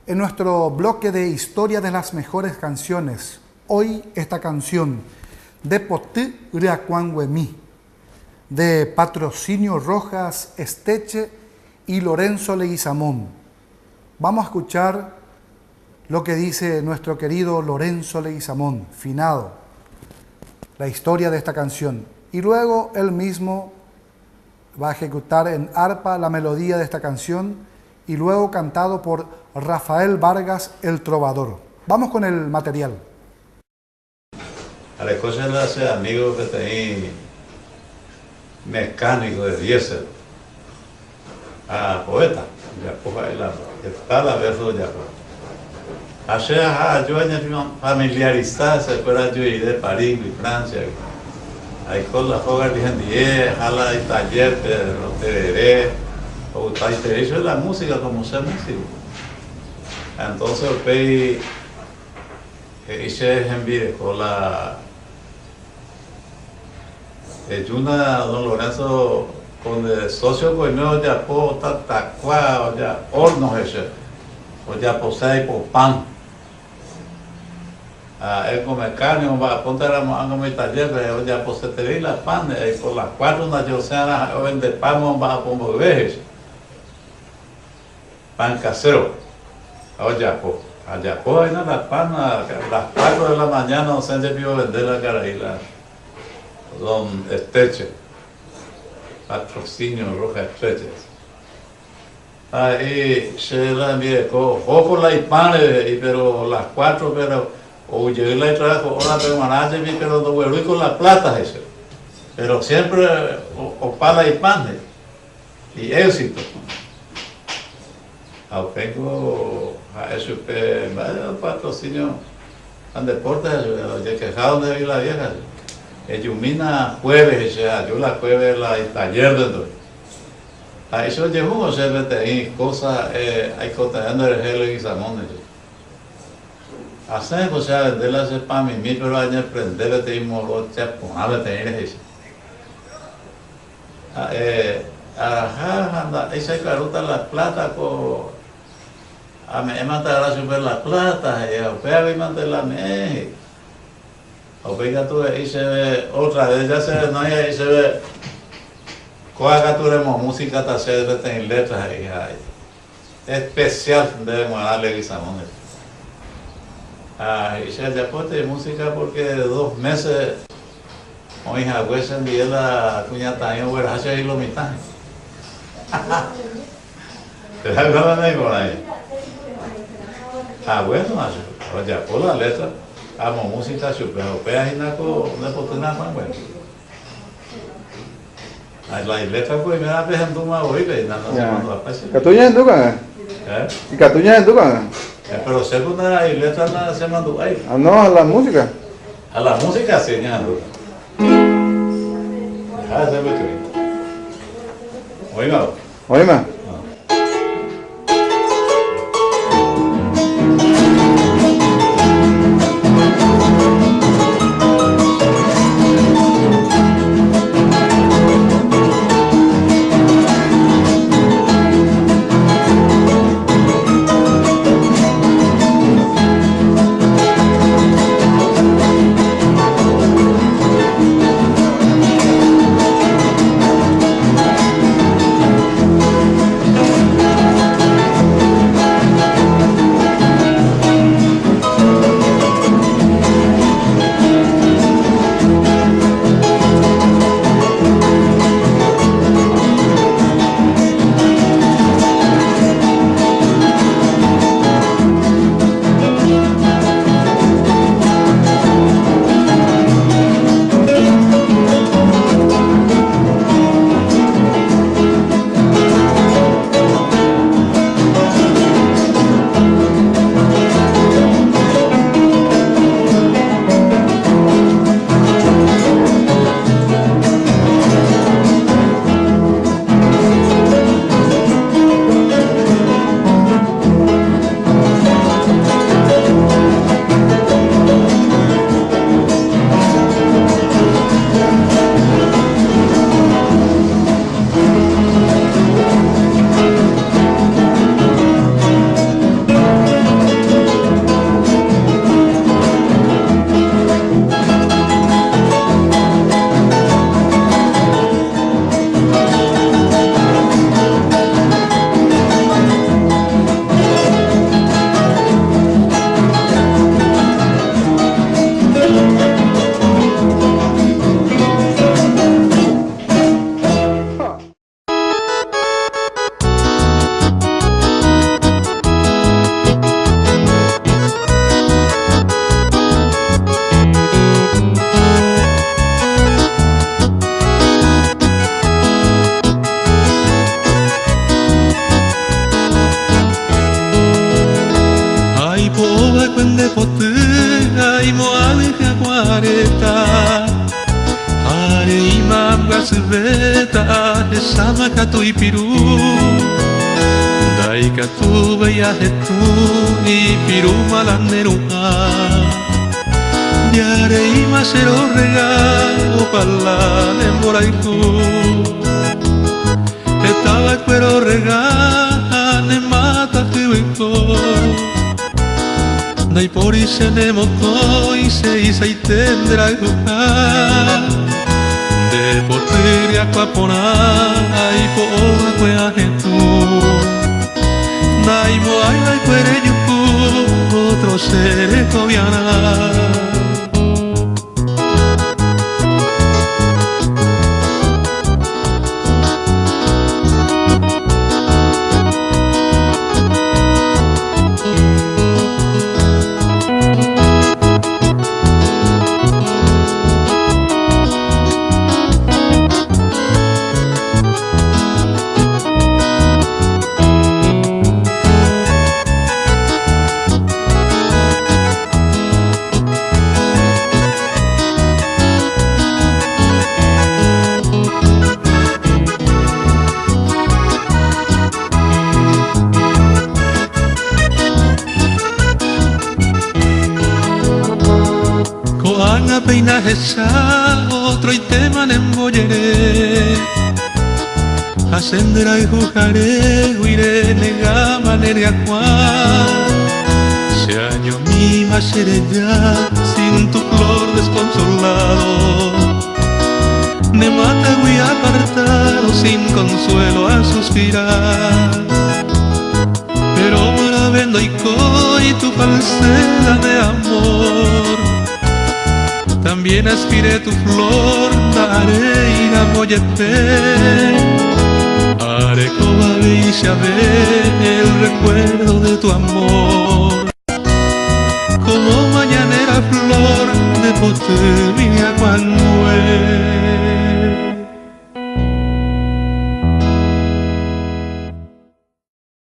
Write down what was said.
En nuestro bloque de historia de las mejores canciones, hoy esta canción de Poty Ryakuãnguemi, de Patrocinio Rojas Esteche y Lorenzo Leguizamón. Vamos a escuchar lo que dice nuestro querido Lorenzo Leguizamón, finado, la historia de esta canción. Y luego él mismo va a ejecutar en arpa la melodía de esta canción y luego cantado por Rafael Vargas el Trovador. Vamos con el material. Areko che la che amigo peteĩ mecánico de diésel ha poeta, ojapo ha'e la heta la verso ojapo. Ha che aha aju añefamiliarisa hesekuéra aju rire París-gui, Francia-gui. Aiko la hógagui hendie, aha la italler-pe, roterere, ogustaiterei chupe la música como che músico. Entonces upéi He'i che hembireko la ejúna don Lorenzo con de socio ko oime ojapo tatakua oja horno he'i che ojapose aipo pan ha él ko mecánico omba'apónte ramo ág̃a umi taller-pe ojaposeterei la pan aipo las cuatro ndaje osẽarã ha'e ovende pan omba'apo mboyve he'i che. Pan casero ha ojapo. Ajapo hína la pan a las cuatro de la mañana osẽ jepi ovende la karai la don Esteche, Patrocinio Rojas Esteche. Ha he'i che la hembireko oho ko la ipan rehe he'i pero las cuatro pero ou jey la itrabajo hora pe g̃uarã jepi pero ndoguerúi ko la plata he'i che. Pero siempre opa la ipan he'i. Hi'éxito. Ha upéingo ha'e chupe mba'e patrocinio Pandeportes ojekeha donde vi la vieja. Ejumína jueves che aju la jueves la italler dentro. Ha he'i che ojehúvo che peteĩ cosa aikotevẽ nde rehe Leguizamón he'i. Asẽ ko che avende la che pamimi pero añeprende peteĩ morocha porã peteĩ rehe che. Ha'e araha ha nda'éicha aikarúta la pláta ko ame'ẽmante arã chupe la pláta, he'i, ha upévagui mante la ame'ẽ, he'i. Ha upéi katu he'i chéve ótra ves ja che renói he'i chéve, Kóa katu remomúsikata chéve peteĩ létra, he'i, ha espesiál ndéve g̃uarã Leguizamón, he'i. Ha he'i che ajapo peteĩ músika pórke dos mése Oĩ hague chendie la kuñataĩ ogueraha che lo mitã. Péva naiporãi. Ha bueno, ojapo la letra, amo música chupe, ha upéva hína ko nde poty rakuãngue. Ha la iletra ko oiméva pehendúma voi pe hína, no sé cuándo apa che. Ikatu ñahendu ko'ág̃a. Eh? Ikatu ñahendu ko'ág̃a. Pero che ko na iletra na chemandu'ái. Ah, no, a la música. A la música sí ñahendúta. Ha ese mbykymi. Oĩma? Oĩma. Apo'óva'ekue nde poty aimo'ãgui hyakuãreta. Ha reíma ambyasyvéta ahecháma katu ipiru. Ndaikatúvei ahetũ ipirúma la ne ru'ã. Ja reíma che rorrega opa la ne mborayhu. Hetava'ekue rorrega ha ne mata yvyko. Ndaipóri che ne mokõi che isaite nde rayhuha. Nde poty ryakua porã aipo'óva'ekue ahetũ. Ndaimo'ãiva'ekue rejuhu otro che rekoviarã. Ko'ág̃a péina ahecha otroitéma nembojere ha che nderayhuhare guire negáma ne ryakuã. Che añomíma che reja sin tu flor desconsolado ne mátagui apartado sin consuelo a suspirar. Pero marave ndoikói tu falsedad de amor. También aspiré tu flor, nda'aréi ramo jepe. Arekóva avei che ave el recuerdo de tu amor. Como mañanera flor de poty mi ryakuãngue.